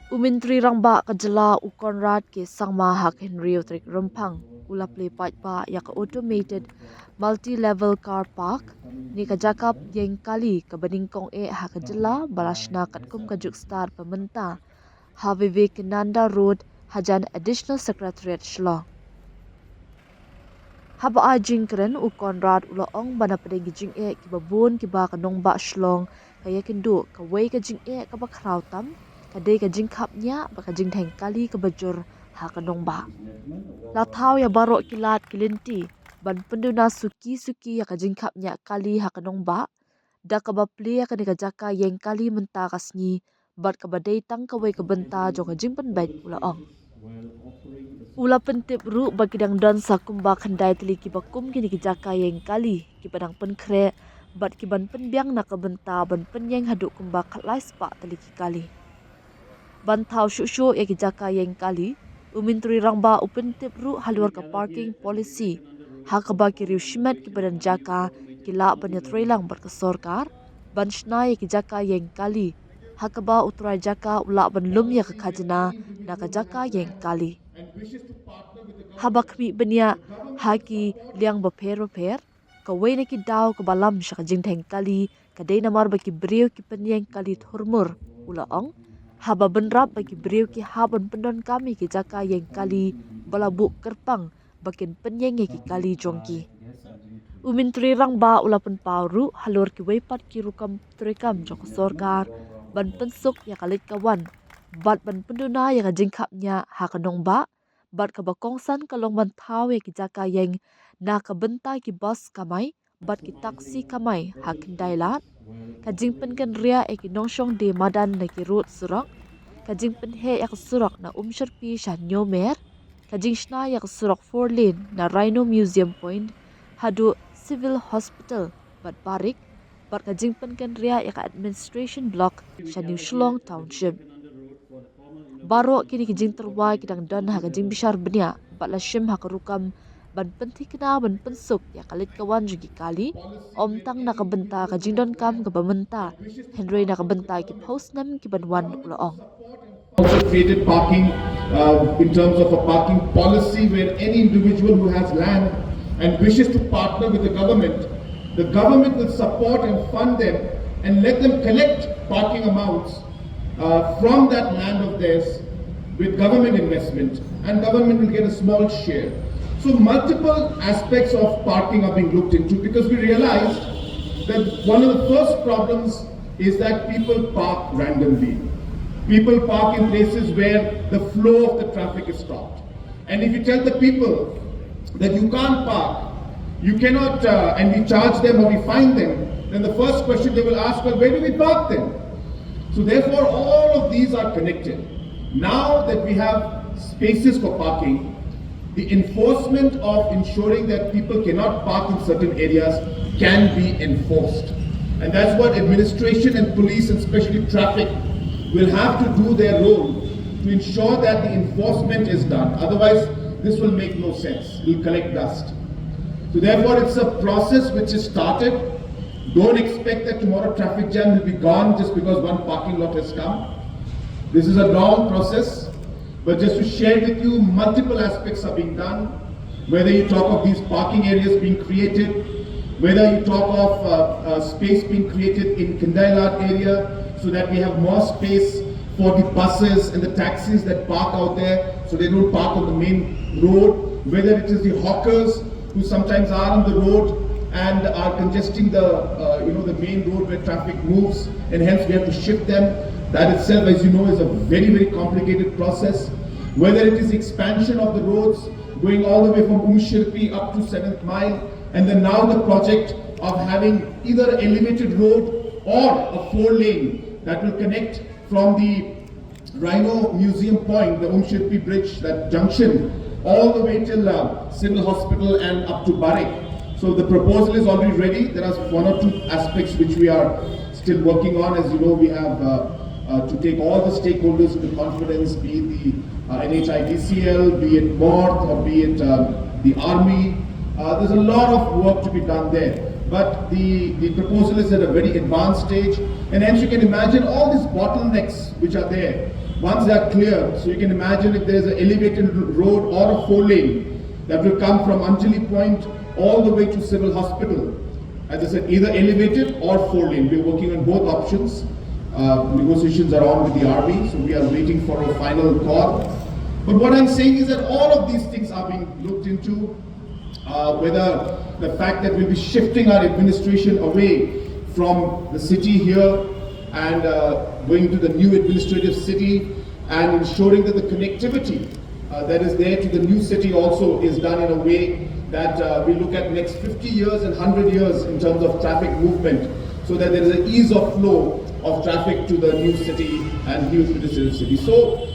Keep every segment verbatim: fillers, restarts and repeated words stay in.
U Myntri Rangbah ka jylla u Conrad K Sangma ha ka hynriew tarik Rymphang u la plie paidbah ïa ka Automated Multi-Level Car Park ne ka jaka ïeng kali kaba nyngkong eh ha ka jylla ba la shna katkum ka juk stad ba mynta ha Vivekananda Road hajan Additional Secretariat Shillong. Haba ai jingkren u Conrad u la ong ba na pdeng ki jingeh kiba bun kiba ka nongbah Shillong ka ïakynduh, kawei ka jingeh kaba khraw tam ka dei ka jingkhapngiah bad ka jingdheng kali kaba jur ha ka nongbah. La thaw ïa baroh ki lad ki lynti ban pynduna suki suki ïa ka jingkhapngiah kali ha ka nongbah da kaba plie ïa kane ka jaka ïeng kali mynta ka sngi bad kaba dei tang kawei ka bynta jong ka jingpynbeit, u la ong. U la pyntip ruh ba ki dang don sa kumba khyndai tylli kiba kum kine ki jaka ïeng kali kiba dang pynkhreh bad kiban pynbiang na ka bynta ban pynïeng haduh kumba khatlai spah tylli ki kali. Ban thaw shuh shuh ïa ki jaka ïeng kali, u Myntri Rangbah u pyntip ruh halor ka parking policy ha kaba ki riew shimet kiba don jaka ki lah ban ïatreilang bad ka sorkar ban shna ïa ki jaka ïeng kali, ha kaba u trai jaka u lah ban lum ïa ka khajna na ka jaka ïeng kali. Haba khmih bniah ha ki liang bapher bapher, kawei na ki daw kaba lam sha ka jingdheng kali ka dei namar ba ki briew ki pynïeng kali thurmur, u la ong. Haba bynrap ba ki briew ki hap ban pyndonkam ïa ki jaka ïeng kali ba la buh kyrpang ba kin pynïeng ïa ki kali jong ki. U Myntri Rangbah u la pynpaw ruh halor kiwei pat ki rukom treikam jong ka sorkar ban pynsuk ïa ka leit ka wan bad ban pynduna ïa ka jingkhapngiah ha ka nongbah, bad kaba kongsan ka long ban thaw ïa ki jaka ïeng na ka bynta ki bus kamai bad ki taxi kamai ha khyndai lad, ka jingpynkynriah ïa ki nongshong die madan na ki rud surok, ka jingpynheh ïa ka surok na Umshyrpi sha Hynñiewmer, ka jingshna ïa ka surok four lane na Rhino Museum Point haduh Civil Hospital bad Barik, bad ka jingpynkynriah ïa ka Administration Block sha New Shillong Township. Baroh kine ki jingtyrwa ki dang don ha ka jingbishar bniah bad la shim ha ka rukom ban pynthikna ban pynsuk ïa ka leit ka wan jong ki kali, ym tang na ka bynta ka jingdonkam kaba mynta, hynrei na ka bynta ki phew snem kiban wan, u la ong. Also created parking, uh, in terms of a parking policy where any individual who has land and wishes to partner with the government, the government will support and fund them and let them collect parking amounts uh, from that land of theirs with government investment, and government will get a small share. So multiple aspects of parking are being looked into, because we realized that one of the first problems is that people park randomly. People park in places where the flow of the traffic is stopped. And if you tell the people that you can't park, you cannot, uh, and we charge them or we fine them, then the first question they will ask, "Well, where do we park then?" So therefore, all of these are connected. Now that we have spaces for parking, the enforcement of ensuring that people cannot park in certain areas can be enforced. And that's what administration and police, and especially traffic, will have to do their role to ensure that the enforcement is done. Otherwise, this will make no sense. We'll collect dust. So therefore, it's a process which is started. Don't expect that tomorrow traffic jam will be gone just because one parking lot has come. This is a long process, but just to share with you, multiple aspects are being done. Whether you talk of these parking areas being created, whether you talk of uh, uh, space being created in Khyndai Lad area so that we have more space for the buses and the taxis that park out there, so they don't park on the main road, whether it is the hawkers who sometimes are on the road and are congesting the, uh, you know, the main road where traffic moves, and hence we have to shift them. That itself, as you know, is a very, very complicated process. Whether it is expansion of the roads going all the way from Umshirpi up to seventh Mile, and then now the project of having either elevated road or a four lane that will connect from the Rhino Museum Point, the Umshirpi Bridge, that junction, all the way till uh, Civil Hospital and up to Barik. So the proposal is already ready. There are one or two aspects which we are still working on. As you know, we have uh, uh, to take all the stakeholders into confidence, be it the uh, N H I D C L, be it MoRTH, or be it um, the army. Uh, there's a lot of work to be done there. But the, the proposal is at a very advanced stage. And as you can imagine, all these bottlenecks which are there, Once they are clear, so you can imagine if there is an elevated road or a four lane that will come from Anjali Point all the way to Civil Hospital. As I said, either elevated or four lane. We're working on both options. Uh, negotiations are on with the army, so we are waiting for a final call. But what I'm saying is that all of these things are being looked into. Uh, whether the fact that we'll be shifting our administration away from the city here and uh, going to the new administrative city and ensuring that the connectivity uh, that is there to the new city also is done in a way that uh, we look at next fifty years and one hundred years in terms of traffic movement, so that there is an ease of flow of traffic to the new city and new administrative city. So,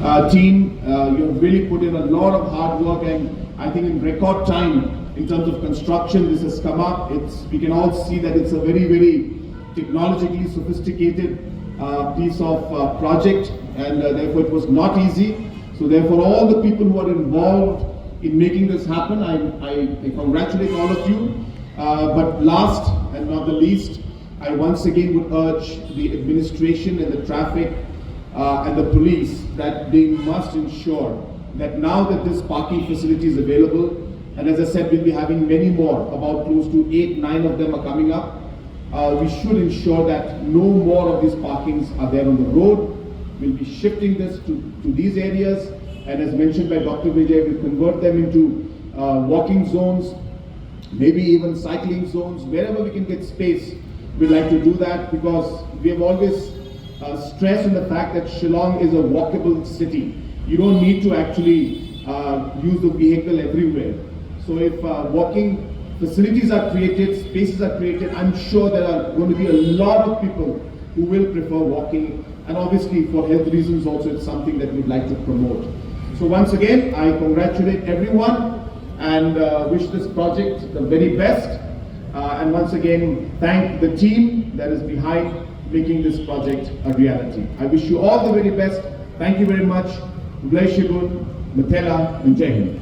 uh, team, uh, you've really put in a lot of hard work, and I think in record time, in terms of construction, this has come up. It's, we can all see that it's a very, very technologically sophisticated uh, piece of uh, project, and uh, therefore it was not easy. So therefore, all the people who are involved in making this happen, I, I, I congratulate all of you. Uh, but last and not the least, I once again would urge the administration and the traffic uh, and the police that they must ensure that now that this parking facility is available, and as I said, we'll be having many more, about close to eight, nine of them are coming up. Uh, we should ensure that no more of these parkings are there on the road. We'll be shifting this to, to these areas, and as mentioned by Doctor Vijay, we'll convert them into uh, walking zones, maybe even cycling zones, wherever we can get space. We like to do that because we have always uh, stressed on the fact that Shillong is a walkable city. You don't need to actually uh, use the vehicle everywhere. So if uh, walking facilities are created, spaces are created, I'm sure there are going to be a lot of people who will prefer walking, and obviously for health reasons also, it's something that we'd like to promote. So once again, I congratulate everyone and uh, wish this project the very best. Uh, and once again, thank the team that is behind making this project a reality. I wish you all the very best. Thank you very much. Khublei shibun, Mathela, and Jai Hind.